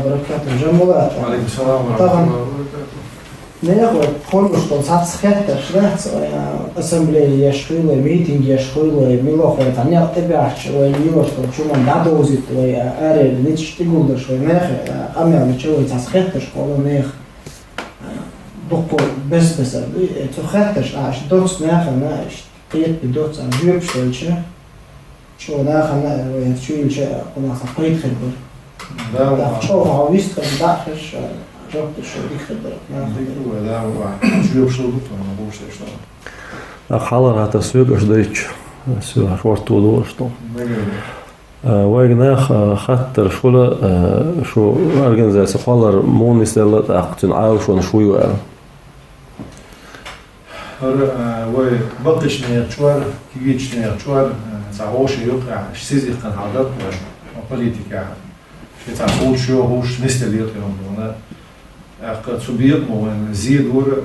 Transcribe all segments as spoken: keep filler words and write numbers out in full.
Баракату, Жамбулат. Алейкум салам ва Тахан рахматуллахи ва баракатух. Нехуй, хонуш тол сац хетташ, да, ц-, э, ассамблея еш хуйлой, митинг еш хуйлой, милохой, та нел эбяхч, вай милош тол чуман дадозит, вай, э, аре, нич тигулдаш, вай нехе, э, амел ничего, вай сац хетташ, холо нех. Э, духу бес-бес, э, цу хетташ, а, ш-, доц неха, на, ш-, кет би доц, а, жюб, что ли, че? Чо нахана, э, чуйча, кунаса пайт хедбар. Да, да, ва. Чо ва вист хедбар, хеш, э, жопты шо дик хедбар. Дик ва, да, ва. Чуйча шо дут, ва, бу шо шо. А халар хата сюг аш дайч. Сюг аш варту до, что. Да, да. Э, вайгнах, э, хаттар шула, э, шу организация халар мон истелла, так, цун айл шон шуйва. ХӀара, а, вай бакъичный чуар, кигичный чуар, а, ца гӀоша юкъа, сизихкан хьалдат, а, политика. Ши ца хулч йогӀуш, нисте летӀ йом дуна. Акъа цу бият мо вайн зи дура,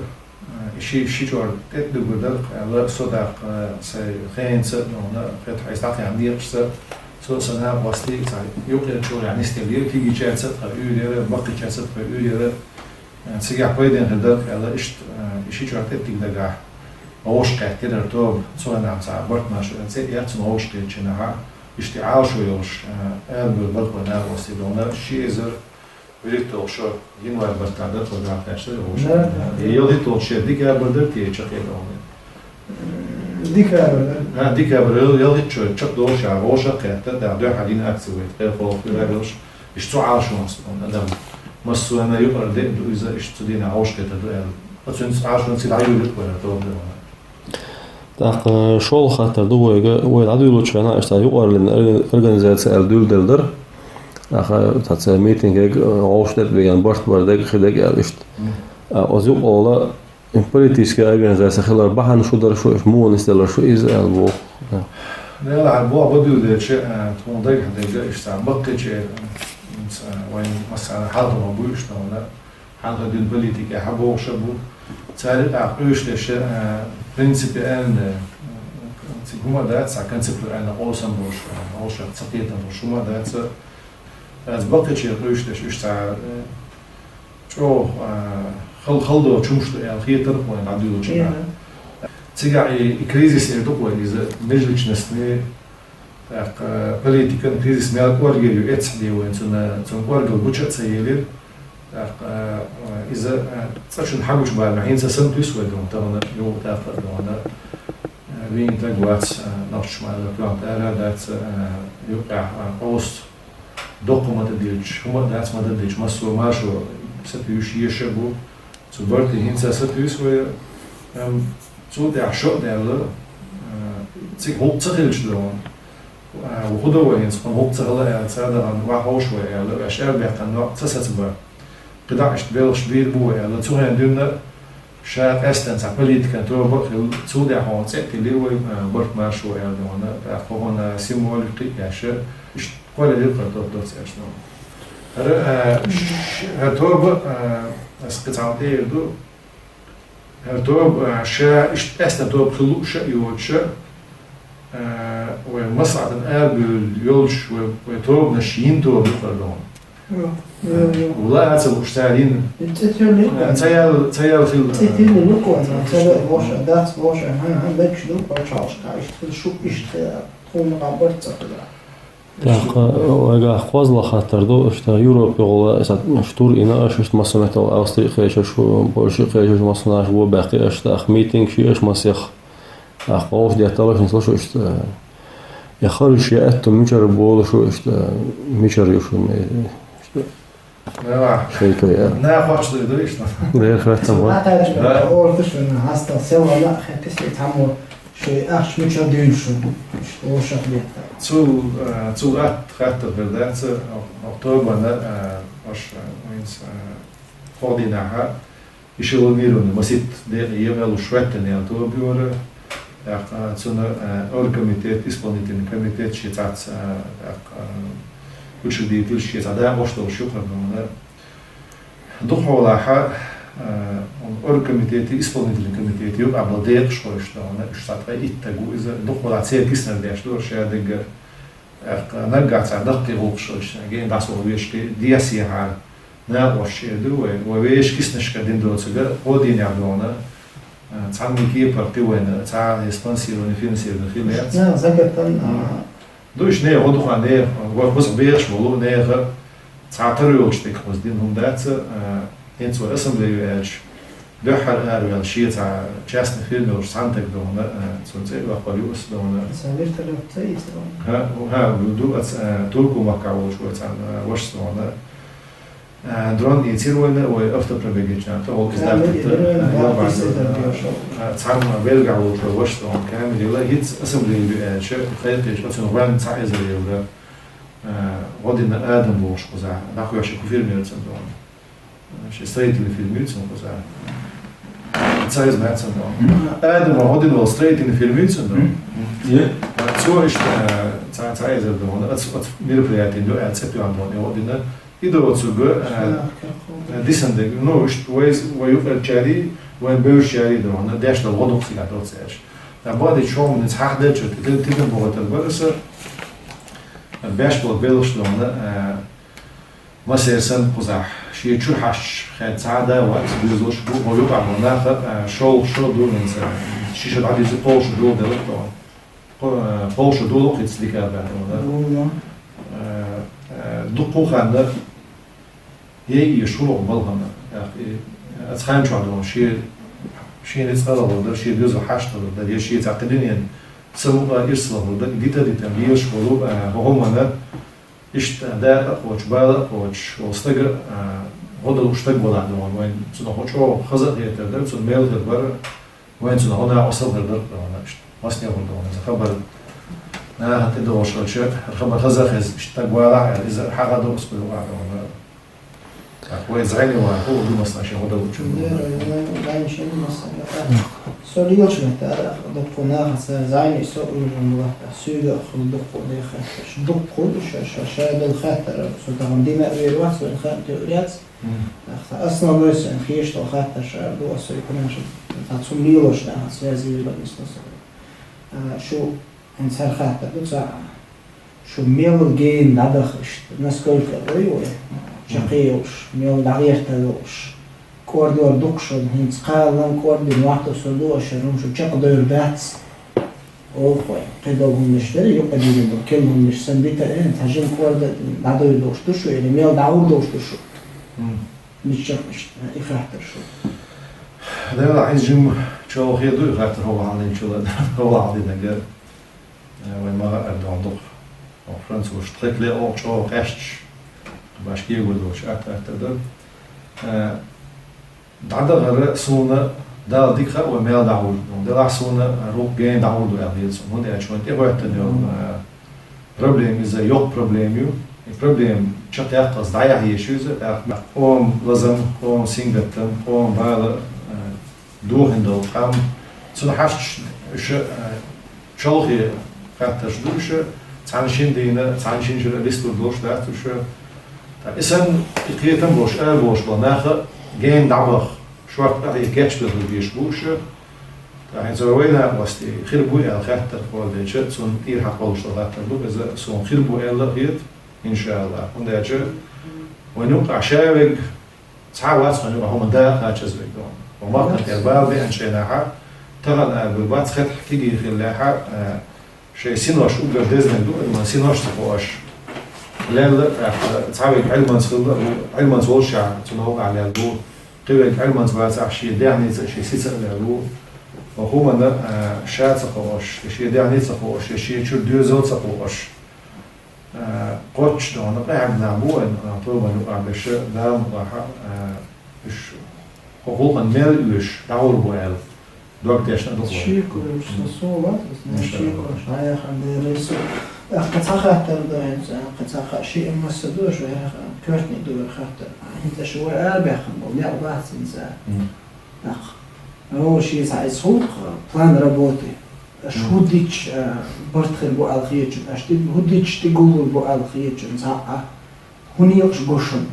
а, ши, ши чуар тӀет дугу дар, а, ла со дакъ, а, сай хенца дуна, хет хай стат ян диякъса, со сана васти, ца юкъа чуар, а, нисте летӀ, кигичаца, а, уйрера, бакъичаца, а, уйрера, Цигахь пайден хир дара аьлла, иштта, э, иши чуьра тӀеттиг дагахь вовшах кхеттира тоба, цу хенахь цхьа барт маша цӀе яц вовшах кхетчинахьа, иштта Ӏалашо йолуш, э, арабевлла барт вайн накъостий долна, ши эзар вуьрхӀитталгӀа шо январь бартахь дара тхо дакъа тешна вовшах. Да. Э, ялхитталгӀа шо декабрь дара те чакхе долна. Декабрь, да? А, декабрь, ял-, ялхитта шо чекхдолуш, а, вовшах кхетта, да, дуьхьал дина акци вайта, кхел холх хила йолуш. Иштта цу Ӏалашонца, адам массо а юкъара де ду иза, иштта цу дийнахь Ӏовшкхетар ду аьлла. Оцуьнца Ӏалашонца дӀаюьйлуьйту вай тоба дела. ТӀаккха шолгӀа хаттар ду вайга, вай дӀадуьйлучу хенахь, иштта юкъараллин орга-, организация аьлла дуьйладелла дара. ТӀаккха цхьацца митинге, э, вовшах тӀе а биган барт бар дег, хи дег аьлла иштта. Мгм. А, оцу юкъа ола, Политическая организация хилар бахьана шу дара шу, муха нисделла шу иза аьлла боху. Делахь боху бадуьйлеча, а, тхуна дагахь дерга иштта баккхича, м, ца, вайн массарна хьалха ма буй иштта вана, хьалха дуьйна политика хьабохуша бу. Цаьрга а къуьйшдеша, а, принципиально, м, цига хӀума дац, а, концептуально къовсам болуш, а, олуш ца кхетам болуш хӀума дац. Аз баккхича къуьйшдеш иштта, а, ЧӀогӀа, а, хал-, халдо чумуш ду аьлла хетара вайн дӀадуьйлучу. Мгм. Цигахь и, и кризис эр ду вай иза межличностный, тӀаккха политикан кризис мел кӀоргера ю эцхьде вайн цунна, цунна кӀоргал гуча а ца елира. ТӀаккха, а, иза, а, цӀа чун хьагучу бара, хӀинца санна туьйсу вай дона, тахана юха тӀаккха а дона. А, вийна таг вац, а, нохчаш ма аьлла, тоьхна ара дац, а, юкъехь, а, къовса Доккха ма дан дилча, хӀума а дац ма дан дилча, массо а маршо сатуьйсуш еша а бу. Цу барте хӀинца сатуьйсу вай, ам, цул тӀаьхьа шо а даьлла, а, цига хӀуллакх ца хилча догӀун. А, хӀун до вай хӀинца, хӀун хӀуллакх ца хила аьлла, ца а дахана, ваха ховш вай аьлла, аша аьлла баьккхина нохк ца сацабар. КхидӀа иштта белхаш бийр бу вай аьлла, цу хенахь дуьйна Ша къаьстина цхьа политикан тоба а хилла, цул тӀаьхьа хьуна цӀе а тиллира вай, а, барт маршо аьлла дона, тӀаккха хӀокхуьнан символика кхин а кхаьчча, иштта кхоьллина кхара тоба доццу аьлча нах. ХӀара, а, ш-, хӀара тоба, а, ас кхин цхьаъ тӀера ду, хӀара тоба, а, ша иштта къаьстина тоба хила лууш а йоцуша, А, вай массахьтан арабевлла йолчу вай, вай тобанаш йина тоба ю хӀара дона. Йо, йо, йо. Вала а ца лууш цара йина. ЦӀе тиллина. А, ца ял-, ца ял хилла. ЦӀе тиллина ю кхуза, ца вай вовша, дац вовша, хӀан, хӀан, мегаш ду, пачхьалкхашка иштта хила шу, иштта хила, тхуна къа барт ца хила. ТӀаккха, вайгахь кхозлагӀа хаттар ду, иштта Европе гӀула, иштта тур йина аша, иштта массо а меттала Австри а кхечаш, Польша а кхечаш, массо а нах го баьккхи аша, тӀаккха митинг ши аша масех. Ахь къовса детталаш, нислуш иштта, я хариш, я аьтту мичара болуш шу иштта, мичара ю шуна, иштта. Ва. Шайка я. На, хоч ду, ду иштта. Дер хаттам ва. Атача, да, ордуш на, хаста, села на, хепис, и там, шей ахч мичара дюйш шу, иштта, ошах детта. Цул, а, цул ат, хатта передача, а, а, тобана, а, аш, а, винс, а, ходинаха, Эшелонирование, масийтта декъе егӀалуш хӀоьттина ял тоба ю хӀара. ТӀаккха цунна, э, оргкомитет, исполнительный комитет шен цхьацца, э, тӀаккха, э, учредитель шен цхьа дакъош долуш ю хӀара дона. Дукхахьолахьа, э, оргкомитете, исполнительный комитете юкъахь болу декъашхой шу дона, уьш цхьа ткъе итт стаг ву иза, дукхахьолахь церан киснара деш ду хӀара ша дегга. ТӀаккха наггахь цхьа даккхий гӀуллакхаш хилча, гена дӀасаола вешан кхин дехьа-сехьа накъостий ду вай, вай вешан киснашка дина доцург, гӀо дийнахь дона, а, цхьанна кепара кхин вайна цхьа а спонсирование, финансирование хилла яц. Нах загатан, а, Дуьйш нехан гӀо дукха, нехан, вай кхузахь бехаш болу, нехан цхьа тара йолчу дика кхуза дина хӀума дац, а, хӀинца вай ассамблея ю аьлча, дуьххьара араваьлла шен цхьа частный фирма йолуш цхьана стага дона, а, цунна цӀе а ваккхар ю аса дона. Сан вертолёт ца йийца дона? ХӀа, хӀа, ду, ду, аца, а, Турку махкахь волчу вай цхьана, а, вашас дона. А, дрон ийцира вайна, вай автопробег гечна, тӀехула иза Камера даккхарта, дрон а, йолбарна, бахтийса дар а, бешал. А, цхьамма Бельгахь волчу вай вашас дона камера йила, хӀинца ассамблея ю аьлча, кхайкхийча, оцунна гӀоьнна цхьа эзар евро, а, гӀо дина Адам бохуш кхузахь, дӀахоьхьуш кху фирма яра цунна дона. Шен строительный фирма ю цунна кхузахь. Цхьа эзар бац цунна дона. Адама гӀо дина волу строительный фирма ю цунна дона. Е? Цо иштта, а, цхьа, цхьа эзар дона, оцу, оцу мероприятина ду аьлла цӀе тоьхна дона, и гӀо дина. И доцург, а, дисина дерг, ну, иштта вай, вай юкъарчарий, вайн бевзачарий дона, деш долу гӀо дукха цигахь доцу аьлча. Ткъа боху дича хӀума хӀинца хьахдаьлча, тидам, тидам бохуьйтур бара аса, беш болу белхаш дона, а, массеран санна кхузахь, шен чуьра хьашташ хьаьдда цхьа а да вац, доьзалш бу, хӀо юкъахь болу наха, а, шолгӀа шо ду хӀинца, ши шо дӀадуьйцу, кхоалгӀа шо доладелла дона. Кхо-, а, кхоалгӀа шо доладелла хӀинца дика а баьхна дона. Вуно. А, а, дуккха а ханна, Е, и шургӀа балхана, тӀаккха и, оцу хан чохь долу шен, шен ницкъ а лахлур дара, шен доьзал хьашт лахлур дара, я шен цхьа кхин дуьненан самукъа ирс лахлур дара, и дита а дитина лелаш волу, а, хӀокху хӀуманна иштта дакъа а кхочуш, бала а кхочуш волу стага, а, гӀо долуш стаг валахь догӀу вайн, цунах хӀо чӀогӀа хаза а хетар дара, цунна мел хир бара, Вайн цунах гӀо накъосталла хир дара, догӀу, иштта. Массанхьа хир догӀу иза хабар. Нахана тӀедогӀуш хилча, хабар хаза а хеза, иштта стаг валахь аьлла, иза хьагӀ а ду, ас кхуьйла вахьа догӀу. ТӀаккха вай зӀене ван, хӀун ду массанхьа шен гӀо далучу? Дера, вайн шен массанхьа. Со лелаш метта, дуккха нахаца зӀене со уьйран латта, суьйла а хуьлу дуккха дехаттарш. Дуккха хуьлу ша, ша, ша долу хаттар, со тахана дина а вер вац, вайн хан тевр яц. Мгм. Аса нагахь санна хеш долу хаттарш ара ду аса, конечно, цхьа цунна лелош нахана связи вирбан нисдо со. А, шу, хӀинца хӀара хаттар ду цхьа, шу мел гена дӀадаха иштта, насколько вай вай, чаккхе йолуш, мел дӀагӀерта йолуш, кӀордор дукха шуна, хӀинца кхаллан кӀордина вахту со ду аша, хӀума шу чекхдевр дац. Оха вай, кхидолу хӀуманаш дара, юкъа дийна долу, кхин хӀуманаш санна дита а, цхьа жима кӀорда дӀадевр долуш ду шу, или мел дӀагӀур долуш ду шу? Мгм. Мичча иштта и хаттар шу? Дела, иза жима чӀогӀа хир ду и хаттар хӀокху хьалдинчул а, хӀокху хьалдинарг, э, вайн ма хаара догӀу дукха. Оха французаш тхайкхале а чӀогӀа къаьсташ, башки гур долуш атта-атта дара. Э, ДӀадахара суна Дала дика хаьа вай мел дӀагӀур ду. Делахь суна рукъ гена дӀагӀур ду аьлла хета суна. ХӀунда аьлча вайн тӀехӀоьттина йолу, а, проблема иза йоккха проблема ю. И проблема чекхъяккхалц дӀаяхьа езаш ю иза. ТӀаккха къоман лазам, къоман сингаттам, къоман бала, а, дохийна долу къам. Цунна хьашташ уьш, а, чолхе хаттарш ду уьш, цхьана шина дийна, цхьана шина шира дистур долуш дац уьш. Ткъа и санна, и кхетам болуш, ара болуш болу наха гена дӀабаха, шорта къахье кечбелла дезаш бу уьш. Ткъа хӀинца вай накъостий хир бу аьлла хаттар кхолладелча, цунна тӀера хьакхоллуш долу хаттар ду, иза суна хир бу аьлла а хета, иншааллахӀ. ХӀунда аьлча вайн юкъахь ша верг цхьа а вац вайн юкъахь хӀума дакъа кхачаза верг догӀу. Вайн махкана тӀера бала беанчу хенахьа, тахана ара бу бац, хетахь кегий хиллехьа, а, шайн синош уггар деза дерг ду, Ӏилман синош ца кхоош. Лелла, тӀаккха цхьа верг Ӏилманца хилла а ву, Ӏилманца волушехь, цунна гӀуллакх лелла ву. Кхин верг Ӏилманца вацахь, шен дегӀаница а, шен сица а лелла ву. ХӀокху хӀуманна, а, ша ца кхоош, я шен дегӀаница а кхоош, я шен чуьра доьзал а ца кхоош. А, кхоччуш догӀу къахьегна нах бу вайн, а, тобанна юкъахь берш, Дала мукъалахь, а, уьш хӀокху гӀуллакхна мел оьшуш дӀагӀур бу аьлла. Дог тешна а ду-кх вай. Шеко йолуш со, со вац, ас нах шеко йолуш дӀаяхана дера со. ТӀаккха цхьа хаттар ду хӀинца, кхин цхьа ха-, шиъ а масса ду аша вай, коьртаниг ду вай хаттар. ХӀинца аша вай арабаьхна болу некъ бац хӀинца. Мгм. ТӀаккха. Ро шен цхьа иза гӀуллакх, план работы. Аша хӀун дича, а, барт хир бу аьлла хетачун, аша хӀун дича тӀегуллур бу аьлла хетачун цхьа а. ХӀун некъаш го шуна?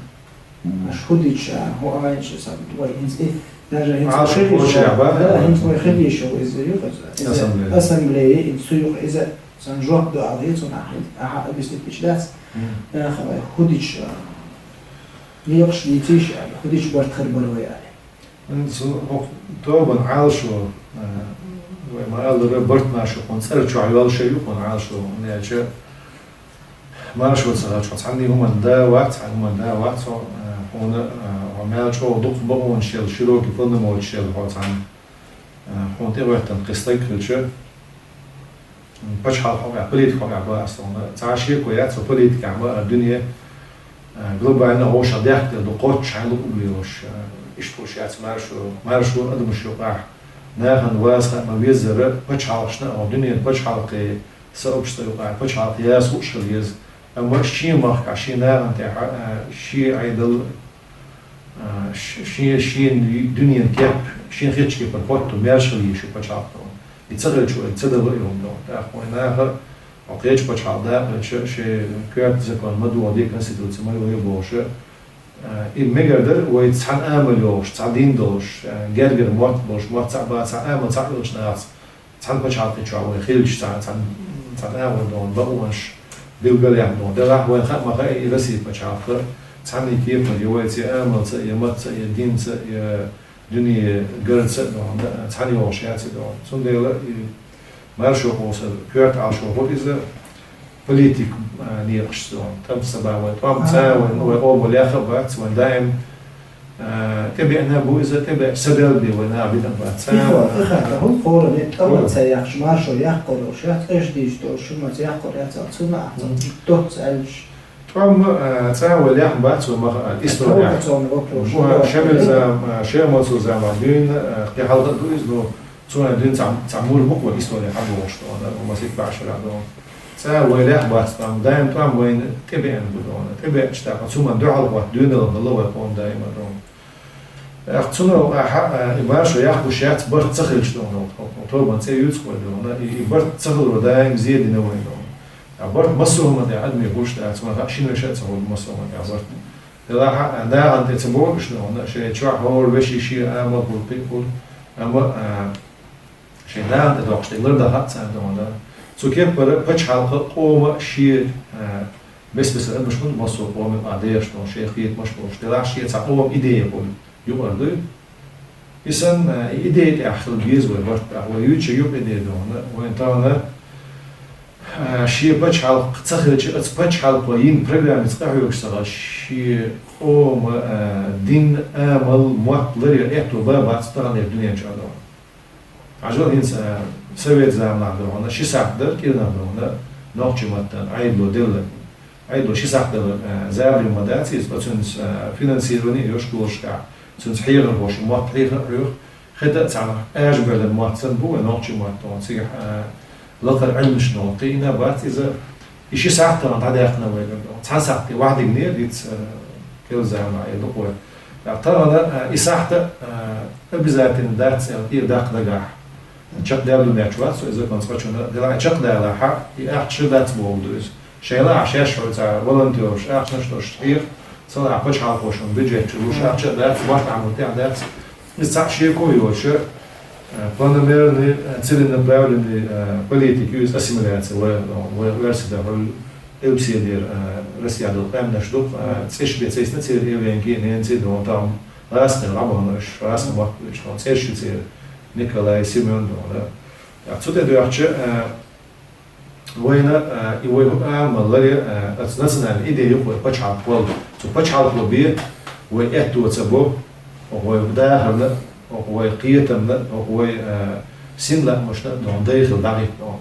Аша хӀун дича, хӀун айча сан вай хӀинца и, даже хӀинца вай хир йиш йолу, да, хӀинца вай хир йиш йолу иза ю, иза ассамблея, иза цу юкъа иза Сан жоп ду аьле, цунах ахьа объяснить деш дац. Мгм. Яха вай хӀу дича, а, некъаш дийцийша аьле, хӀу дича барт хир бара вай аьле. М, цу хӀокху тобан Ӏалашо, а, вай ма-аллара, барт маршо хьуна цӀера чохь йолуш ю хьуна Ӏалашо, хӀунда аьлча маршо ца хилча, хьо цхьанний хӀуманна да вац, хьан хӀуманна да вац хьо, а, хьуна, а, хьо мел чӀогӀа дукха бакъонаш елла, широкий полномочеш елла хьо цхьанна, а, хьуна тӀехӀоьттина кхин стаг хилча, пачхьалкх хьокъехь, политика хьокъехь бан ас хьуна. Цхьа шеко яц, цу политикехь бан а дуьне, а, глобально вовшах дехкаделла ду, кхоччуш хьайн луъург лелош, а, иштта хуш яц маршо, маршо адамаш юкъахь, нахана ваза хаа ма-веззара, пачхьалкхашна а, дуьненан пачхьалкхе, сообщество юкъахь, пачхьалкх яз хууш хила еза. Амма шен махкахь, шен нахана тӀехь, а, шен Ӏедал, а, ш-, шен, шен дуьненан кеп, шен хетачу кепара хӀотто маьрша хила еза шу пачхьалкх ду. И ца хилча, и ца дало и хӀума ду. ТӀаккха вайн наха, хьо кхечу пачхьалкх дакъа хилча, шайн коьрта закон ма догӀу, конституци ма йогӀу бохуш, а, и мегар дара, вай цхьана амал йолуш, цхьа дин долуш, а, гергара мотт болуш, мотт цхьаъ бан, цхьа амал цхьаъ йолчу нахаца, цхьана пачхьалкхе чохь вай хилча, цхьа, цхьана, цхьана агӀор дохуна, бакъонаш билгалъяхна дохуна. Делахь вайн хаа ма хаьа, и Россия пачхьалкх цхьанний кепара, я вайца, я амалца, я маттаца, я динца, я дуьне гарца а дохуна, цхьана йогӀуш яц и дохуна. Цундела и маршо къовсар коьрта Ӏалашо хуьлу иза, политик, а, некъашца дохуна. ТӀам ца бан вай, тӀом ца, вай, вай къомо леха а бац, вайн даим, а, тӀебеана бу иза, тӀебеа са дел бен вай наха битӀам бац. Ца, тӀехула, тӀехула, хӀун хӀора де тӀама ца яхаш, маршо яккхалуш яц, эш дийш долуш, шу ма ца яккхалуш яц, цунна ахьа ца доцца аьллаш. ТӀом, а, ца вай лехна бац, вай ма хаьа, история. Провокационный вопрос. Бу, а, Шемалан зама, а, Шемалан зама дуьйна, а, кхин хьалха ду иза, но цунах дуьйна цхьа, цхьа мур бу-кх вай история хьан бохуш тӀом, ма сиха баьш вара дохуна. Ца вай лех бац тӀом, даим тӀом вайна тӀебеана бу дохуна. ТӀебеача тӀаккха цу ма дуьхьал хӀотта доьналла хилла вай къома даима дохуна. ТӀаккха цунах ахьа, а, и маршо яккхалуш яц, барт ца хилча дохуна, хӀокху тобан цӀе юьйцу-кх вай дохуна, и, и барт ца хиларо даим зе дина вай дохуна. Ткъа барт массо а хӀуманна тӀехь адаме хуьлуш дац, вайн хаа шина вешан а ца хуьлу массо а хӀуманна тӀехь барт. Делахь а, нахана тӀе ца бохуш дохуна, шайн чохь хӀора вешин шен амал хуьлу, кхин а хуьлу, амма, а, шайн нахана тӀе доккхуш дерг лардан хаьа царна дохуна. Цу кепара пачхьалкх а, къома а шен, а, бес-бесара адамаш хӀунда массо а къоме а дехаш дохуна, шайн хетамаш болуш. Делахь шен цхьа къоман идея хуьлу юкъара дуй. И санна, и идея тӀехь хила беза вай барт тӀехь. Вай юьйцуш юкъа идея дохуна, вайн тахана, а, шен пачхьалкх ца хилча, оцу пачхьалкхо йина программица къахьоьгуш ца хилча, шен къома, а, дин, амал, мотт ларъян аьтто бан бац таханлера дуьнен чохь дохуна. Хьажал хӀинца, а, совет заманахь дохуна, ши сахьт дара кӀирнах дохуна, нохчийн маттана Ӏедало делла. Ӏедало ши сахьт дала, а, забаре ма дац иза, оцуьнца, а, финансирование йо школашкахь, цуьнца хьехархоша мотт хьеха а хьоьху, хӀета а цхьана ажабелла мотт санна бу вайн нохчийн мотт дохуна, цигахь, а, лакхара Ӏилманаш дохуна кхиийна бац иза. И ши сахьт тахана дӀадаьккхина вайгара дохуна. Цхьана сахьте вахьдигнера диц, а, кхел заманахь эр ду-кх вай. Тахана, а, и сахьт а, а, обязательно дац аьлла, тӀера даккха дагахь. Чекхдаьлла ду моьттуш вац со и закон цкъачунна. Делахь чекхдалахь, и ахча дац бохург ду иза. Шайн лаахь шаьш хьо цхьа волонтераш, ахчанаш долуш хьеха, ца лаахь пачхьалкхошна бюджет чу луш ахча а дац, мотт Ӏамор тӀехь дац. Иза цхьаъ шеко йоцуша, э, планомерный, э, целенаправленный, э, политика ю иза, ассимиляция, вай, вай оьрсийн тӀехь хуьлу, Элпаседера, э, Россехь долу къаьмнаш ду-кх, э, цӀераш бен ца йисна церан, эвенки, ненци а дохуна, тахана гӀазкхий лабахана уьш, гӀазкхий мотт буьйцуш дохуна, цӀераш ю церан, Николай, Семен дохуна. Цу тӀе доьхча, э, вайна, а, и вай хӀу-, а, ма ларе, а, оцу национальный идея ю-кх вай пачхьалкх валла. Цу пачхьалкхо бен вай аьтто ца бо, хӀокху вай дахарна, хӀокху вай кхетамна, хӀокху вай, а, син лаамашна дохуна дай хила дӀахӀитта дохуна.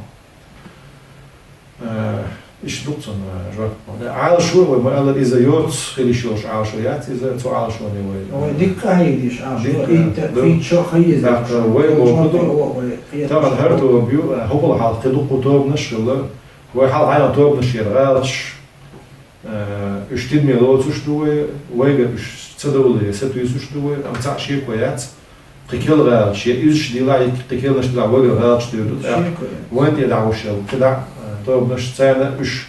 А, иштта ду-кх цунна жоп. Ӏалашо вай ма-аллара иза йоцуш хила йиш йолуш Ӏалашо яц иза, цу Ӏалашоне вай. Вай дика къахьега дезаш Ӏалашо, дика, кхетта, да. Кхетта шо хьаеза. ТӀаккха вай бохург ду, тахана хӀара тоба ю, а, хӀокхул хьалха кхин дуккха тобанаш а хилла. Вай хьалха хьайна тобанаш яра гӀалаташ, а, уьш тидаме лоцуш ду вай, вайгара уьш ца довлале сатуьйсуш ду вай, амма цхьаъ шеко яц. Кхин керла гӀалаташ, я изаш дилахь, я кхин керланаш дилахь, вайгара гӀалаташ дуьйр ду. ТӀаккха вайн тӀе дӀахьуш йолу кхидӀа, а, тобанаш, царна уьш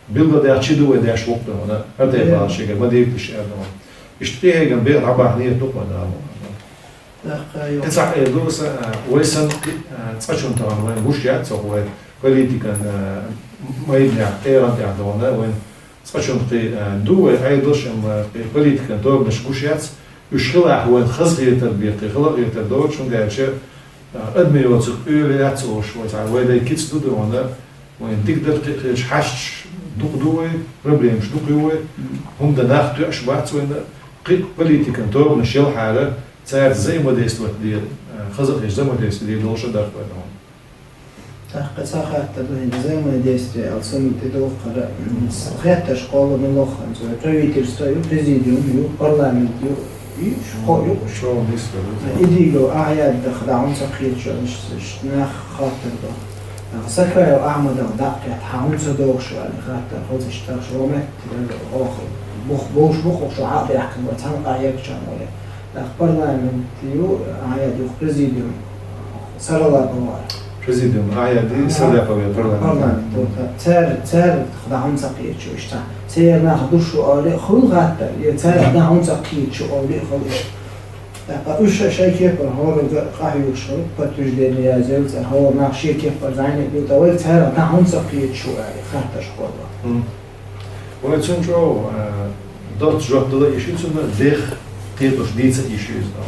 билгалдаьхча ду вай деш ву-кх дохуна, хӀара тайпа гӀалаташ шайгара ма дийрташ аьлла дохуна. Иштта къахьегам бен дӀабахьа нийят ду-кх вайн Дала. И цхьаъ эр ду аса, а, вай санна, а, цкъачунна тахана вайн гуш яц хӀокху вай политикан, э, майданехь, тӀегӀан тӀехь догӀна, вайн цкъачунна кхин, э, ду вай Ӏедалш, амма кхин политикан тобанаш гуш яц, уьш хилахь вайн хазахетар бен, кхин хала а хетар доцуш, хӀунда аьлча, э, адамийн йоцург Ӏуьйре яц олуш вай цхьа, вай дай кица ду догӀна, вайн дика дар кхин хилча хьашташ дукха ду вай, проблемаш дукха ю вай, хӀума дан нах тоьаш бац вайна, кхин политикан тобанаш елхьара, цаьрца взаимодействовать де, э, хаза а хеташ взаимодействовать де долуш а дар вай догӀна. ТӀаккха цхьа хаттар ду хӀинца, взаимодействие аьлла санна тӀедуххара, м, хеттарш кхолла мила лохханца, вай правительство ю, президиум ю, парламент ю, и шу кхо ю. Шо мисра ду. И дийго ахьа яьддах, дӀа хӀунда ца кхеташ, ш-, ш-, нах хаттар до. ТӀаккха Сакаев Ахьмадах дӀа а кхетта, хьан хӀунда ца дохуш аьлла хаттар, хоза иштта шо метта, оха бух-, бух-, бух-, шо хьа а баьхкина, вай цхьана къахьегча вай. ТӀаккха парламент ю, ахьа яьдда юха президиум, Саралапова. Президиум, ахьа яьдда, ага, Саралапова парламент. Парламент, вот, цара, цара дӀа хӀунда ца кхеташ шу иштта. Церан нах ду шу олий а хуьлу хаттар, я цара дӀа хӀунда ца кхеташ шу олий а хуьлу иштта. ТӀаккха уьш шайн кепара хӀоранга къахьоьгуш хуьлу, подтверждение язйойла цара, хӀора нах шен кепара зӀене а бу, ткъа вай цара дӀа хӀунда ца кхеташ шу олий, хаттарш кхолла. Мгм. Вай цунна чӀогӀа, э, доцца жоп дала йиш ю цунна, дех кхетош дийца йиш ю иза.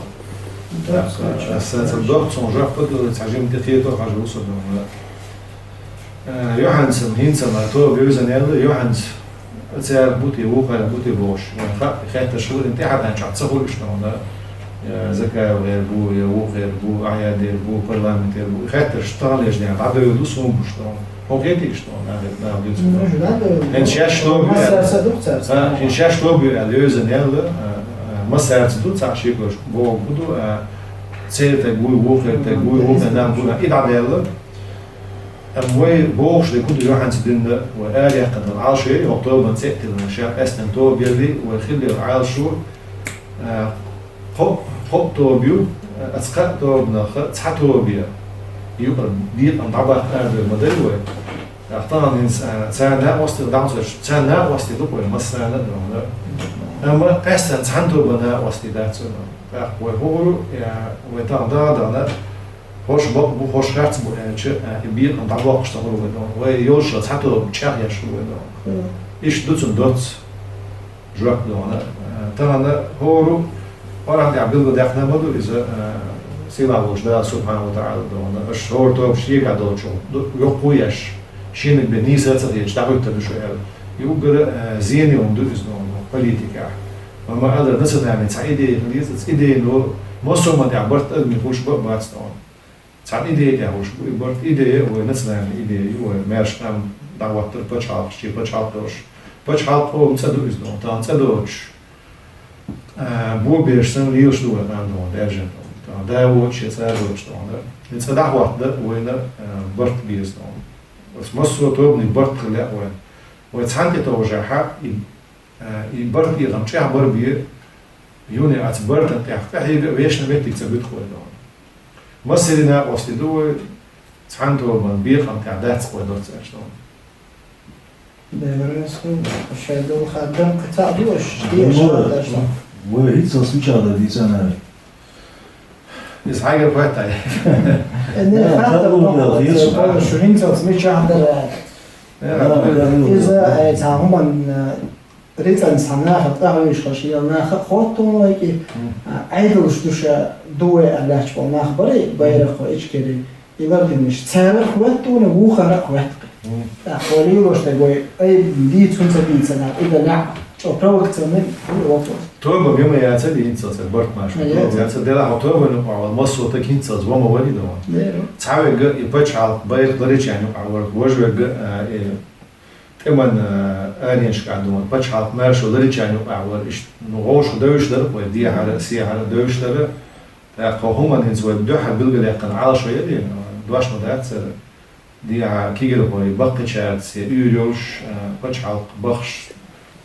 Доцца, аса ца доцца цунна жоп дала, цхьа жимма тӀе кхето хьажа ву со дала. Э, юьхьанца, хӀинца ма тоба йовзан яьлла, юьхьанца цаьрга бу те, вукхарна бу те бохуш. Вайн хаьа, хеттарш хиларна тӀаьхьа дан чохь ца хуьлуш дала. Э, Закаев гӀер бу, я вукху гӀер бу, Ахьядер бу, парламентер бу. И хеттарш таханлерчу дийнахь дӀадевлла ду суна гуш дала. Хьо кхетийша дала, нахе, нах дуьйцу. Ну, же надо. ХӀинца шаьш тоба ю аьлла. Массара са дукха цаьрца. А, хӀинца шаьш тоба ю аьлла, йовзан яьлла, а, а, массаьрца ду, цхьа шекош боху бу ду, а, церан тайпа вуй, вукхеран тайпа вуй, вукхеран нах бу, и дӀадаьлла. Амма вай бохуш дерг хӀун ду юьхьанца дуьйна, вай араяьккхина долу Ӏалашо яра, хӀокху тобанан цӀе а тиллина, ша къаьстина тоба яьлла, вай хилла йолу Ӏалашо, а, кхо-, кхо а тоба ю, а, оцу кхаа тобанах цхьа тоба я. Юкъара декъам дӀабаккха арадевр ма дай вай. ТӀаккха тахана хӀинца, а, царна накъостий дӀа хӀунда ца, царна накъостий ду-кх вай массарна а догӀна. Амма къаьстина цхьана тобанан накъостий дац вай. ТӀаккха вай хӀун ю, а, вай тахана дагадахана, хӀорш бакъ бу, хӀорш харц бу аьлча, а, и бекъам дӀабоккхуш ца хуьлу вай догӀна. Вай йолуш йолу цхьа тоба чӀагӀъеш ю вай догӀна. Иштта ду цунна доцца жоп догӀна. А, тахана хӀора Къуръан тӀехь билгалдаьккхина ма ду иза, а, сийлахь волчу Дала субхьанаху ва таӀала догӀна. Аша хӀора тоба шегахь долчух ду, йоккха еш, шениг бен нийса а ца хеташ, дӀахӀуьттур ду шу аьлла. И уггара, а, зене хӀума ду иза догӀна, политикехь. Ма ма-аллара, национальный цхьа идея хила еза, цхьа идейно массо а хӀуманна тӀехь барт адамийн хуьлуш бан а бац догӀна. Цхьана идея тӀехь хуьлуш бу и барт, идея а вай национальный идея ю, вай маьрша къам дӀахӀоттар пачхьалкхашчий, пачхьалкх йолуш. Пачхьалкх олу цӀа ду иза догӀна, тахана цӀа доцуш, а, бобераш санна лелаш ду вай къам догӀна, даьржина догӀна. Тахана да воцуш я цӀа доцуш догӀна. И цӀа дӀахӀоттадан вайна, а, барт беза догӀна. Оцу массо а тобанийн барт хила лаьа вайна. Вай цхьаьна тӀетовжахьа, и Э, и барт, и гӀам чӀагӀбар бе, юне аца бартан тӀехь къахьега а вешна меттиг ца буьту вай догӀна. Массерийн накъостий ду вай, цхьана тобанан бекъам тӀехь дац вай доцца аьлча догӀна. Деларес хӀун, шайн долу хаддам кхин цхьаъ ду аша, шен шаьш дерш ду. Вай хӀинццалц мичахь дан дийцан аьлла? Иза хьайгара хӀоттайо. Э, не, да, хаттар да, ду, да, да, ду, шу хӀинццалц мичахь дара аьлла. Э, да, да, да. Иза, э, цхьа хӀуманна, э, рицкъанца цхьа нахана тӀаьхьа вуьйш хилча, шен наха а хоттуна вай кӀи, а, Ӏедалш ду ша, ду вай аьлла лаьтташ болу нах бара, байракх вай Ичкери, и лардинарш. Цара а хоттуна, вухара а хотту кхин. ТӀаккха вай лелош дерг вай, ай, дийца хӀунда ца дийцина, и дан лаьа, чӀо провокационный вопрос. Тоба ма яцара, дийца ца барт маша. Ма яцара. Тоба яцара, делахь хьо тобанна юкъахь вара, массо а таг хӀинццалц ва ма вари догӀна. Цхьаверг и пачхьалкх байракх ларичарна юкъахь вара, важверг, а, и тӀеман, а, аренашкахь догӀна, пачхьалкх маршо ларичарна юкъахь вара, иштта, ну, вовшах девзаш дара, вай дехьара, сехьара девзаш дара. ТӀаккха хӀуманна хӀинца вай дуьххьара билгалъяьккхина Ӏалашо яра, дош ма дац цара. Дехьа кегирхой баккхийчаьрца уьйр йолуш, а, пачхьалкх бахаш,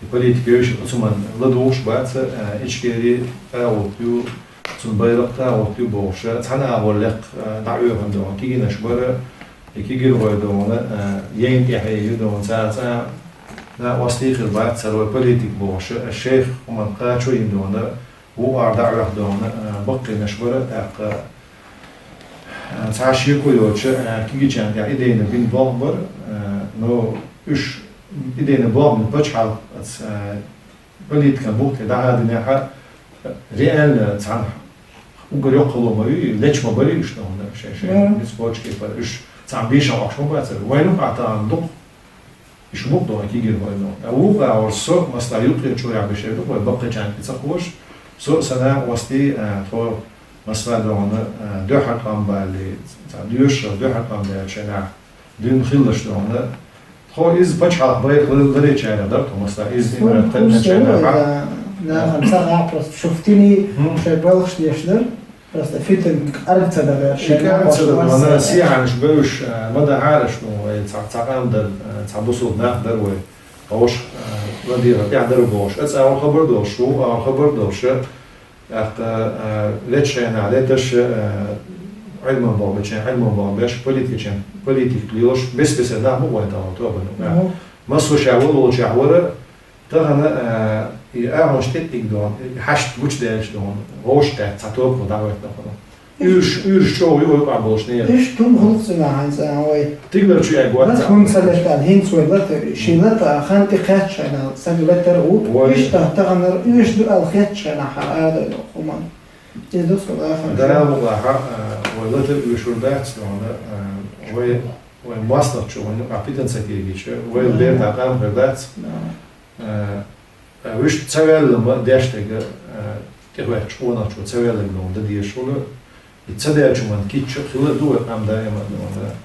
и политика йовш, оцу хӀуманна ладугӀуш бац, а, Ичкери тӀагӀут ю, цуьнан байракх тӀагӀут ю бохуш, цхьана агӀор лекха, а, дӀаоьхуш догӀна кегийнаш бара, и кегирхой догӀна, а, яйна тӀаьхье ю догӀна, цара цкъа а накъостий хир бац, цара вай политика бохуш, а, шайх хӀуманна кхачо йина догӀна, вукхара дӀаоьху догӀна, а, баккхийнаш бара, тӀаккха Цхьа шеко йоцуш, а, кегийчарна тӀехь идейна бина болх бар, а, но уьш идейна болх бина пачхьалкх, а, политикан бухтехь дӀахьадинехь, реально цхьана уггар йоккха хало ма ю, лечкъа ма барий уьш, тхуна шайн-шайн мискочки пара уьш цхьана бийшина Ӏохкуш ма бацара. Вайна а тахана дукха Иштта бу-кх доху кегийрхой. Ткъа вукху агӀор со, масала, юккъера чуьра беш ду вай баккхийчарна кхин ца хууш, со а, сан накъостий, а, тхо, масала, доху, а, дуьххьара къам балий, цхьа доьшуш дуьххьара къам баьлча нах, дуьйна хилалаш доху. Тхо иза пачхьалкх бай хила ларийчарах дара тхо, масала, иза имарат тайпанчарна. Нахана ца гӀа просто шуфтили, шайн балхаш деш дара. Просто фитнга кӀарг ца дара, шайн кӀарг ца дара, ванна сехьанаш бевзаш, а, ма дахьара уьш, ну, вай цхьа, цхьа къам дар, а, цхьа бусулба нах дар вай. Вовш, а, ладийгӀа тӀехь дар бохуш. Аса агӀор хабар долуш, вукху агӀор хабар долуш, тӀаккха, а, лечу хенахь леташ, а, Ӏилман болх бечарна Ӏилман болх беш, политикан, политик лелош, бес-бесара нах бу вайн тахана тобанна. Массо ша волчохь вара, Тахана, а, и агӀонаш тӀе а тӀиг доху, и хьашт гучудаьлча доху, вовшахкхетта цхьа тоба дӀахӀоьттина хьуна. Уьш, уьш чӀогӀа ю вай къа болуш нера. Уьш тум хӀуллакх цӀена хьайна цӀена вай. Тигла чу аьгга вац. ХӀунда ца летта, хӀинца вай лата, ши лата, хан тӀе кхетчхьана, сан летара ву. Вай. Иштта таханара уьш ду аьлла хетчхьана хьан ара хӀуман. Иза ду со лахан. Да, ву лаха, а, вай лата уьш вур дац, дохана, а, вай, вай маслахчу, вай а питан ца кегича, вай бер дакъам хир дац. Да. А, а, вуьшта ца ваьлла ма деш дерг, а, тӀехӀоьттучу къонахчо ца ваьлларг доху дан дезаш хуьлу. И ца даьллачу ма кийча хила ду вай къам даима а доху.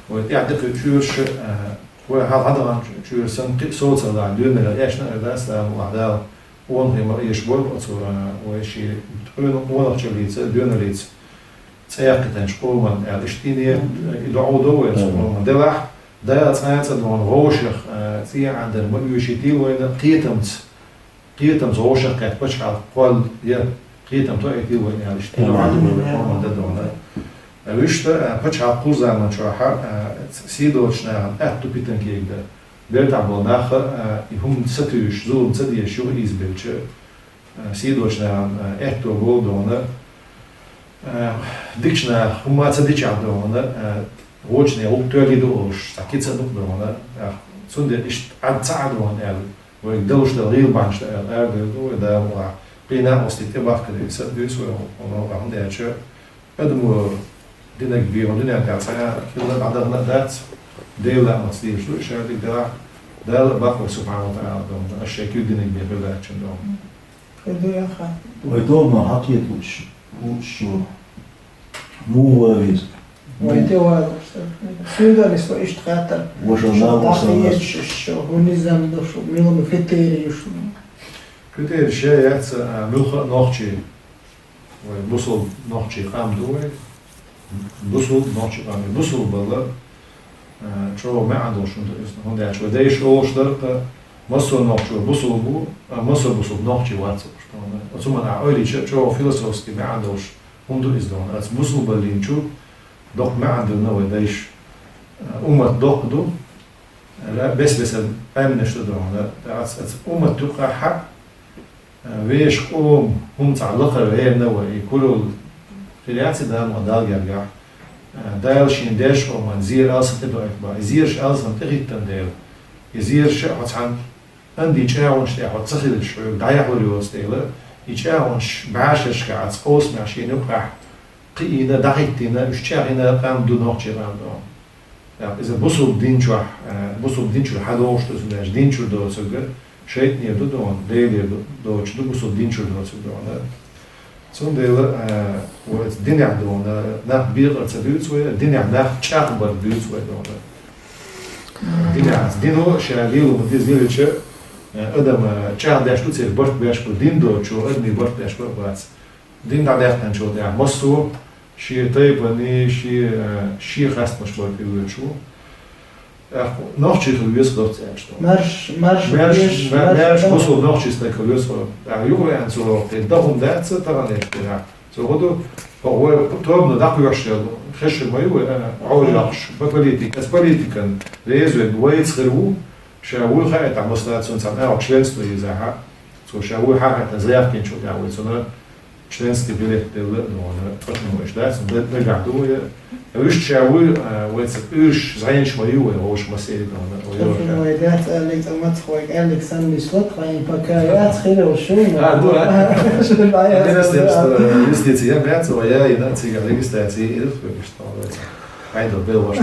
Вай тӀехь декхачу чуьйраш, а, вай хьал хьадаханчу чуьйра санна кхин а совцалла доьналла эшна а дац, Дала мукъ лахь Дала къонахий ма эша бойла оцу, а, вай ши къонахчаллица, доьналлица. ЦӀехкхетанчу къоман аьлла, иштта и дуьхьал до вай цу къоман делахь, Дала цкъа а цкъа дохана вовшах, а, цӀе Ӏандар ма оьшийтийла вайна кхетамца, кхетамца вовшах кхетта пачхьалкх кхолла я кхетам тоуьйтийла вайна аьлла, иштта и дуьхьал до вай къоман дан дохана. А, вуьшта, а, пачхьалкх кху заман чохь, а, сий доцучу нахана аьтту питан кегда. Бертахь болу нах, а, и хӀума ца туьйсуш, зулам ца дезаш юха ийзабелча, а, сий доцучу нахана, а, аьтто болу дохана, а, дикачу наха хӀума ца дичахь дохана, а, вочу нехан гӀуллакх тоьллий ду олуш, цхьа кица а ду-кх дохана, а, цундела иштта Ӏад ца Ӏа дохана аьлла, вайга далуш дара гӀийла бахьанаш дан аьлла, арадевлла ду вай, Дала мукъ лахь. Кхин а накъостий тӀебахкаде, са а дуьйцу вай, хӀунда аьлча, Адамо динарг бен дуьнен тӀехь цхьа а хилла дӀадахана а дац, Делан лаамца дезаш ду, ша дика делахь, Дала а баккхой субхьана ва таӀала дохана, аш шайн куьг динарг бен хир дац чун дохана. Хир ду яха. Вай догӀма хьакхеталуш, луучу чуьра. Муха ван веза? Вай тӀе ван веза. Суьйранна со иштта хаттар. Ваша шу нагахь дӀахаедаш, шу хӀун низам ду, шу мила ма критерий ю шу? Критерий ша яц, а, муьлхха а нохчий. Вай бусулба нохчий къам ду вай. Бусулба нохчий къам. Бусулба бала, а, чӀогӀа маьӀна долуш хӀума ду иза. ХӀунда аьлча вай дайша олуш дара-кх, массо а нохчо бусулба ву, а массо а бусулба нохчий вац олуш. Оцу хӀуманна ахь ойла йича, чӀогӀа философски маьӀна долуш хӀума ду иза дохана. Аса бусулбаллин чу доккха маьӀна диллина вай дайша. А, уммат доккха ду, ра-, бес-бесара къаьмнаш ду дохана. Аса, аса уммат юкъахь вешан къоман хӀума цхьа лакхара гӀерна вай, и куралла хир яц и Дала мукъ лахь Далла гергахь. Дала шен деш къоман зера алсам тӀедоуьйту бан, и зераш алсам тӀехӀиттина дела, и зераш а хьо цхьана анди чӀагӀонаш тӀехь хьо ца хилча хьоьга дӀаяхьалур йоцу дела, и чӀагӀонаш бӀешерашкахь, оцу къовсамехь шена юкъахь кхиийна, дӀахӀиттийна, уьш чӀагӀйина къам ду нохчий къам дохана. ТӀаккха иза бусулба дин чохь, а, бусулба дин чуьра хьадогӀуш ду, цундела дин чуьра доцург шайтӀанера ду дохана, Делера ду, доцуш ду бусулба дин чуьра доцург дохана. Цундела, а, вай динехь дохана нах бекъар ца дуьйцу вай, динехь нах чӀагӀбар дуьйцу вай дохана. Динехь, дино ша лело ма деза, лелича, а, адам, а, чӀагӀдеш ду, церан барт беш бу, дин доцучо адамийн барт беш бара бац. Дин дӀадаьккхинчул тӀаьхьа массо а шен тайпанийн, шен, э, шен хастамаш бара тӀе воьдуш ву. ТӀаккха нохчий хила веза хӀорц аьлча. Марш, марш, марш, марш, марш, марш, марш, бусулба нохчий стаг хила веза хӀорц. ТӀаккха юкъа веана цо кхин дан хӀума дац, тахана эшна динахь. Цо хӀун ду, хӀокху вай тобано дӀакхоьхьуш йолу, хезаш ма ю вай, э, хьо йоккхуш, по политике. Аса политикан реза верг вайца хир ву, ша вуй хаийтахь, массо а цунна цхьана агӀор членство йийзахьа. Цо ша вуй хьахийтина заявкинчул тӀаьхьа вай цунна Членский билет делла, ну, она, потому что, да, сон да, да, да, да, да. А уж чего, а, вот это, уж, знаешь, мою, вот, уж массиви, ну, она, ой, Слушай, ой, ой, да, это Алекс, а мат хой, Алекс, сам не слот, хай, пока я схилил шум, А, ну, а. Что, да, я Интересно, знаю. Что, э, если я, я, я, и на цига регистрации, и это, что, вот. Айдо, бел ваш.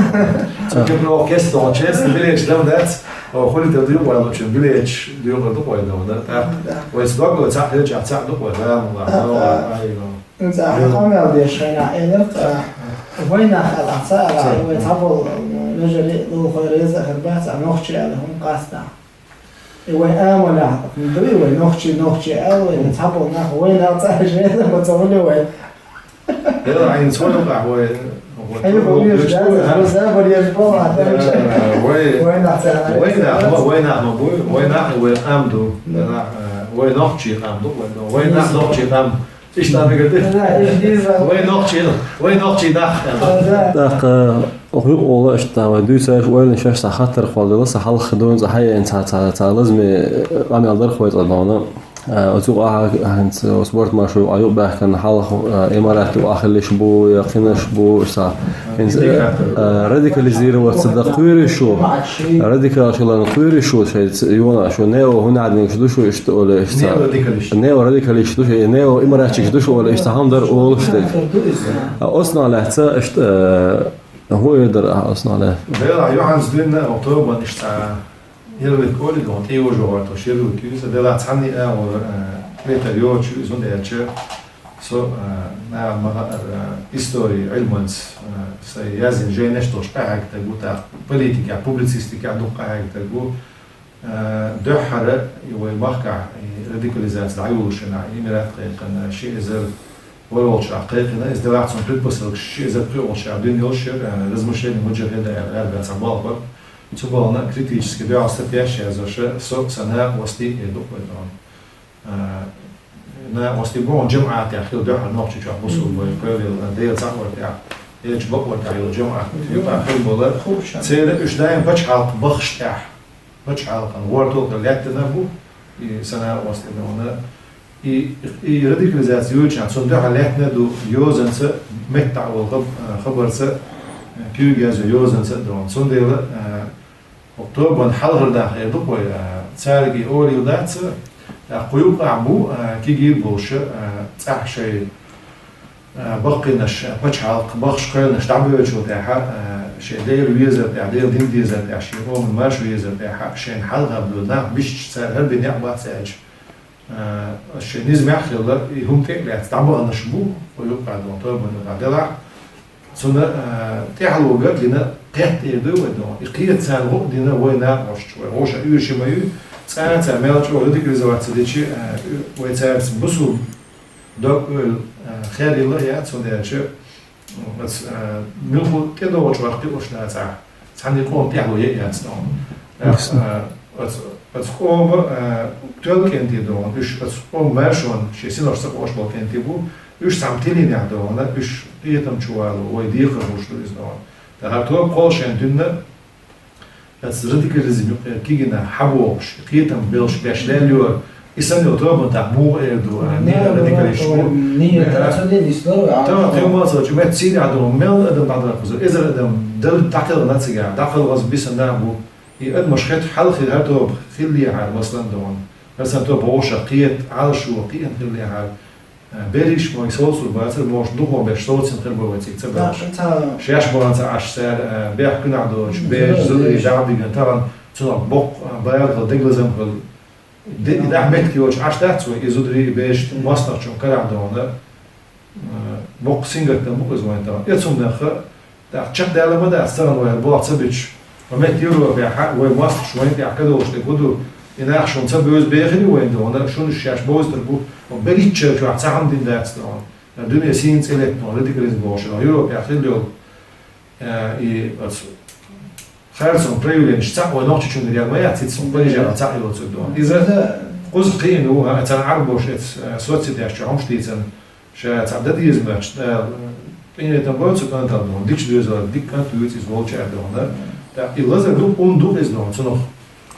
Цо кепро кесто, честно, билеч дам дац. О, хули те дюк вай лучше, билеч дюк дюк вай дам, да? Так. Да. Вай сдок вай цак, хилч, а цак дюк вай, да, ну, ладно, ну, ладно, ай, ну. Ца, хамел деш шайна, элер, а, вайна хала, ца, ала, Ца. Вай цабол, нежели, ну, хой реза, хербац, а нохчи, ала, хум каста. И вай амала, дуй вай, нохчи, нохчи, ала, вай, цабол, нах, вай, на, ца, жена, ма, цабол, вай. Эл, айн, цолу, а, вай, вот, Ай, вот, вай, вот, да, вот, да, да, да, вай, я же была, а там Э, же. Вай, Вай, на, ца, вай, на, ца. Вай, на, вай, на, ну, вай, вай, на, вай, ам, ду, Да. Да, э, вай, нохчи, ам, ду, вай, ну, вай, на, Нохчи. Нохчи, ам. Ишта мегар. Да, ишта. Вай нохчи, вай нохчи нах. А, да. Так, э, охуй ола ишта, вай дуй саш, вай лин шаш са хатар хвалдыла, са халх дон, са хайен, са, са, са лазми, э, амел дар хвай цадона. Э, оцу а, а, ин с-, спорт машу, аю бахкан халх, э, имарат у ахилиш бу, я кинаш бу, са. Ин с-, э, э, радикализироваться да куйрышу. Радикал шулан куйрышу, шай, ц-, юна, шу нео, хунадник, шу душу, ишта оле, ишта. Нео радикалиш. Нео радикалиш душ, э, нео имарачик душ, ола ишта хамдар ол штык. А осна лехца, ишта, э, хуйдар, а осна ле. Дела, Йоханнес динна, октобан ишта, елвик оли, дон, тио жогар, то шеру кюса, дела цани, э, ол, э, метр йочу, изун дяче. Со, э, на, мага, э, истории, ильманс, э, са язин жейнеш тош, а, хак тагу, та, политика, публицистика, дук, а, хак тагу. Э, дуьххьара и вай махкахь и радикализация дӀаюллушехь, и Эмират кхайкхина, ши эзар ваьллачохь кхайкхина, иза делахь цунна предпосылкаш ши эзар пхоьалгӀачохь дуьйна йолуш яра, э, размышления муджахида аьлла, арабаьнца балхара. Цу балхана критически дуьхьал статьяш язоша, со, сан накъостий, э, дукха вай догӀун. Э, накъостий боху жамаӀатехь хила дуьххьара Нохчийчохь бусулба вай, кхоьллина, Дела цхьаъ вар тӀехь, элча бакъ вар тӀехь йолу жамаӀат. Юкъахь хила болу. Церан уьш даим пачхьалкх бахаш тӀехь. Пачхьалкхан гӀортол лаьттина бу, и сан накъостий догӀун. И, и радикализация йолчохь, цунна дуьхьал лаьттина ду йозанца, меттахь волу хаб-, хабарца, куьйга язйо йозанца а догӀун. Цундела, э, хӀокху тобанан хьалхара нах эр ду-кх вай, э, цаьрга и олийла дац, э, кху юкъахь бу, э, кегий болуш, э, цӀахь шайн а, баккхийнаш, а, пачхьалкх, бахаш кхоьллинарш дӀабоьллачул тӀаьхьа, а, шайн Дела везар тӀехь, Делан дин дезар тӀехь, шен къоман марша везар тӀехьа, шайна хьалха бевлла нах бисча, цара хӀара бен некъ бац аьлча, а, аса шайн низамехь а хилла, и хӀума тӀе а лаьцна дӀабаханарш бу, кху юкъахь догӀун, тобанан юкъахь делахь. Цунна, а, тӀаьхьало гар дина кхетта эр ду вай догӀун. И кхета царна гӀо а дина вай накъосташна, вай гӀо ша уьйр ши ма ю, цкъа а цара мел чӀогӀа радикализоваться дичи, а, вай цаьрца бусул Дог, э, хер йилла яц, хӀунда аьлча, ас, э, муьлхха тӀедогӀучу вахтехь уьш нацахь, цхьанна къоман тӀаьхьало ян яц догӀун. Э, ас, ас къома, э, тоьлла кӀентий догӀун, уьш ас къоман маршонна шен синош ца кхоьруш болу кӀентий бу, уьш цхьана тилийнехь догӀун, уьш къетам чу вало, вай декхар хуьлуш ду иза догӀун. Ткъа хӀара тоба кхоллашехь дуьйна, Аса радикализм юкъера кегийнах хьабохуш, кхетам белш беш лелайора, и санна йолу тобанан тӀехь муха эр ду, а, дика радикалисташ бу. Ният, а, цу ден история, а, Тама, тема ца чу, мет цийрахь ду, мел адам дӀадаккхаза, эзар адам дал дӀакхелхина цигахь, дӀакхалхаза биса нах бу. И адамаш хета хьалхе хӀара тоба хиллехьара, маслан, догӀун. ХӀара сан тоба вовшах кхета, Ӏалашо кхиъна хиллехьара. Берриш ма совцур бацара, могуш духо беш совцина хир бу вай цига ца бевлча. Шаьш бахана ца Ӏаш цара, бехк гунахь доцуш, бераш, зударий дӀа а дигна, тахана цунах боккха, а, бала хилла, деглазам хилла. Де-, и дахьа меттиг йоцуш Ӏаш дац вай, и зударий, и бераш мостагӀчун карахь догӀун, а, боккха сингаттам бу иза вайн тахана. Эцунах а, ТӀаккха чекхдаьлла ма дац, тахана вай боху ца бича. Ма метта Европехь, вай мостагӀаш вайна тӀехь кадолуш дерг хӀун ду? И нах шуна ца бевза бехира вайна догӀун, шуна уьш шаьш бовзуьйтур бу. Ма берхӀитта шарчохь цхьа хӀума дина дац догӀун. Дуьне сийна цӀе летта догӀун, радикализм бохуш, Европехь хилла йолу, э, и оцу харцонан проявленеш цхьаъ вай Нохчийчуьнгара ян ма яц, хӀинца Парижехь цхьаъ йолу цуьнан догӀун. Иза кхуза кхиъна ву, а, царна Ӏарбоша эцу, э, соцсетеш чохь хӀумаш дийцина. Ша цхьа дан деза моьттуш, Дала къинхетам бойла цу кӀантана догӀун, дикачу доьзале дика кӀант вуьйцу иза волчу аьлла догӀун. ТӀаккха и лазар ду, ун ду иза догӀун, цунах,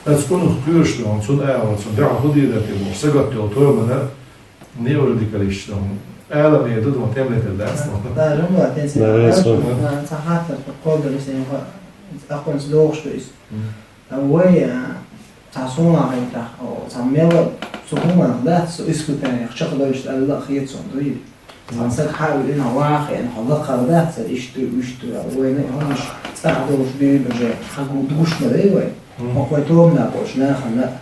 аса цунах кхоьруш догӀун, цунна ала, цунна дуьхьал хӀун дийр дара те бохуш, сагатдолу тобанан, Неорадикалисташ, ну, Ӏалам эр ду, ну, тӀемлетар дац, ну. Да, румба, тен се. Да, румба. Цхьа хаттар, кхолдалис, аккунс дохуш ду иза. Мгм. Вай, а, цхьа суна хӀайтта, о, цхьа мела, цу хӀуманах дац, цу испытаниях чекхдойчу аьлла а хета суна, дуй? Цхьа саг хьа а вина, ваха а вина, хьо лакхара дац, иштта дуй, уьш дуй, аьлла. Вайна и хӀуманаш цӀахь долуш дуьйна уже, хьан гу-, гуш ма дай вай. Мгм. Хьо вай тобанехь болчу нахана.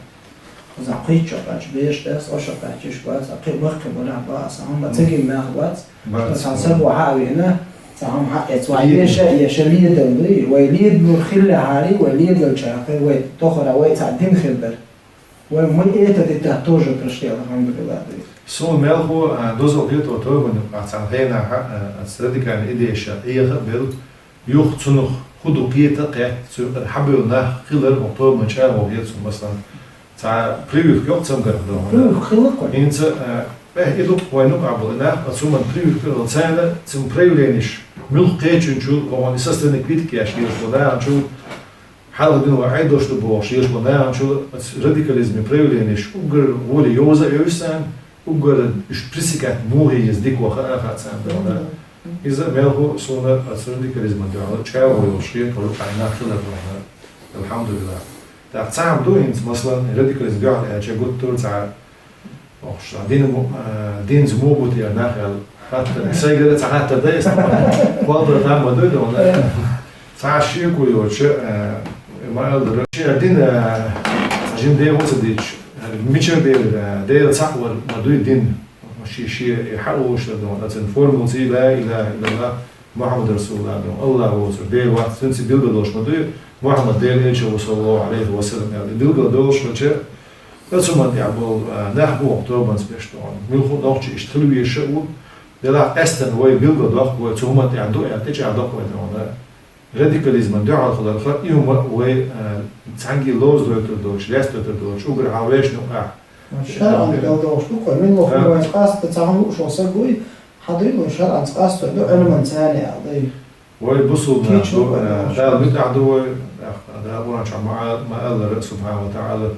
Оза кхеччо кхаьчча, бераш тӀе аса, оша кхаьчча, иш бац, а кхин баккхий барахь бац, а хӀума ца гина нах бац. Бац. Цхьа саго хьа а веана, цхьа хӀума хьа а эца, вай леша, я ша ледал дуй, вай ледалур хилла хьари, вай ледал чӀакхе, вай тохара, вай цхьа дин хир дара. Вай мы это детать тоже прошли, алхьамдулиллах, дуй. Суна мелхо, а, дозал хето тобанна, а, цхьана хенахьа, а, аца радикальный идеяша Ӏеха а белла, юха цунах хӀун ду кхета а кхетта, цу юкъара хьабевлла нах хилар хӀокху тобанан чӀагӀо хета суна, масалан, цхьа прививка йоккху цамгарх ду хьуна. Прививка хилла кхуьнан. ХӀинца, а, э, и ду-кх вайн юкъахь болу нах, оцу хӀуманна прививка хилла, царна цуьнан проявленеш муьлхха кхечуьнчул, кхунна и со стороны критика еш лелаш болу наханчул, хьалха дина вай Ӏедалш ду бохуш лелаш болу наханчул, оцу радикализман проявленеш уггар гӀоле йовза а йовза царна, уггар уьш пресекать муха еза дика ваха а хаьа царна, ду хьуна. Иза мелхо а суна оцу радикализман дуьхьал чӀагӀо йолуш хета, вай юкъахь нах хилар ду хьуна. Алхьамдулиллах. ТӀаккха цхьа хӀума ду хӀинца, масалан, радикализман дуьхьал аьлча, гуттар а цхьа, охуш, дин му-, а, динца муха бу те нах аьлла хаттар. Сайгара а цхьа хаттар дай аса, кхоллар там ма дуй, ду хьуна. Цхьа шеко йоцуш, а, ма-аллара, шен дин, а, цхьа жима дехо а ца дийцуш, а, мичара дера, а, Дела цхьаъ вар ма дуй дин. Ши-, шен и хьан олуш ду хьуна, цуьнан формулаца: ла илаха иллаллах, Мухьаммад расулуллах ду хьуна, Аллах воцург Дела вац, цуьнца билгалдолуш ма дуй, Мухьаммад Делан элча ву, саллаллаху Ӏалайхи ва саллам, аьлла. И билгалдолуш хилча, оцу хӀуманна тӀехь болу, а, нах бу хӀокху тобанца беш ду хьуна. Муьлхха а нохчий иштта хила везаш а ву, делахь къаьсттина вай билгалдоккху, вай цу хӀуманна тӀехь ду аьлла, тӀечӀагӀдоккху вай ду хьуна. Радикализман дуьхьал хиларх, и хӀума вай, а, цхьаьнгге ловзадойтур доцуш, лестадойтур доцуш, уггар хьалха вешан юкъахь. ШарӀан билгалдолуш ду-кх вай, мила ваха вайца къаста цхьа хӀума лууш волу саг вуй, хьан дуй вай шарӀанца къасто ду, Ӏилманца а дуй. Вай бусулба нах ду, а, Дала муьтӀахь ду вай, а, Дала Къуръан чохь ма-, ма-аллара, субхьана ва таӀала: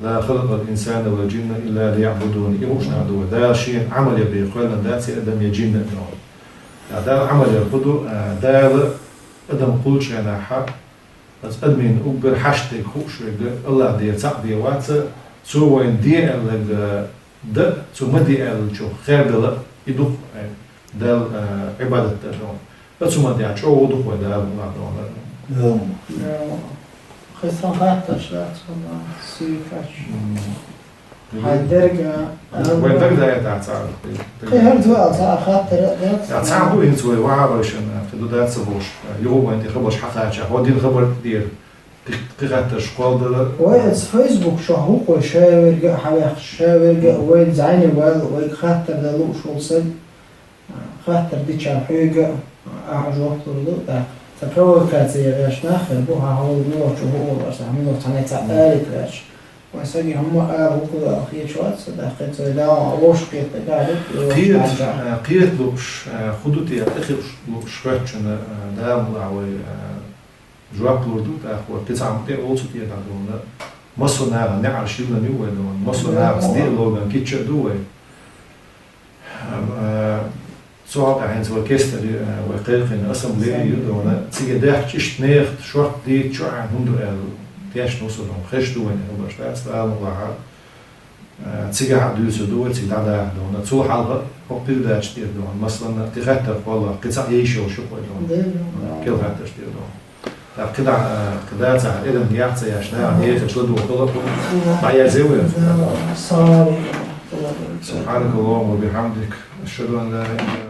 «Ла халакъал инсана вал джинна илла лияъбудун». И хууш нах ду вай. Дала шена Ӏамал ян бен кхоьллина дац я адам, я джинна а ду хьуна. Ткъа Дала Ӏамал яр хӀун ду? А, Дала адам кхуллучу хенахь, оцу адамийн уггар хьашт дерг хууш верг Аллах Дела цхьаъ бен вац, цо вайна де аьлларг дан а, цо ма де аьллачух хердала а, и ду-кх, а, Далла, а, Ӏибадат дан а ду хьуна. Оцу хӀуманна тӀехь чӀогӀа ду-кх вай, Дала мукъ лахь, ду хьуна. Кхин сан хаттарш дац хьуна, сий кхаьчча. М. Хьайн дерг, а, вайн дагадайтахь цхьа. Кхин хӀара дуьхьал цхьа хаттар а дац. Цхьа ду хӀинца вай вахьабашна, кхин ду дац ца бохуш, юха вайна тӀе хабарш хьакхача, хьо дина хабар тӀера кхин, кхин хаттарш кхолладала. Вай оцу Facebook чохь ву-кх вай ша верг а хьаваьккхича, ша верг а вайна зӀене ваьлла, вайга хаттар дан лууш волу саг. Хаттар дича хьоьга ахьа жоп лур ду, тӀаккха сан провокаци ян ваьш нах а бу, хьан хьо муьлхачу хӀу олу аса, муьлхачу цхьаьна ца алийта ваьш. Вайн саги хӀумма ала хӀу кху ала хеташ вац, тӀаккха ца вай дала вовшах кхетта гӀадат, кхета, кхета лууш, хӀу ду те, тӀе хилуш лууш хоьттучунна, Дала мукъ лахь вай, жоп лур ду, тӀаккха вай кхин цхьа хӀума тӀе олу цу тӀе дӀа ду хьуна. Массо а нахана неӀарш йиллина ю вай ду хьуна, массо а нахаца диалоган кийча а ду вай. Ам, а, цу хьокъехь хӀинца вай кестаре, а, вай кхайкхина ассамблея ю ду хьуна, цига даьхкича иштта нехан шорта дийца чу Ӏан хӀума ду аьлла, тешна ву со ду хьуна, хезаш ду вайна хабарш дац, Дала мукъ лахь. А, цигахь а дуьйцур ду вай, цига дӀадаха ду хьуна. Цул хьалха хӀокху передача тӀера ду хьуна, масалан, кхин хаттар кхоллахь, кхин цхьаъ ейша йолуш ю-кх вай ду хьуна. Кхин хаттарш тӀера ду хьуна. ТӀаккха кхидӀа, а, кхидӀа цхьа адам яц ца еш, нахана ехачу ладугӀу хала а, дӀаерзе а вай. Салам алейкум. سبحانك اللهم وبحمدك، أشهد أن لا إله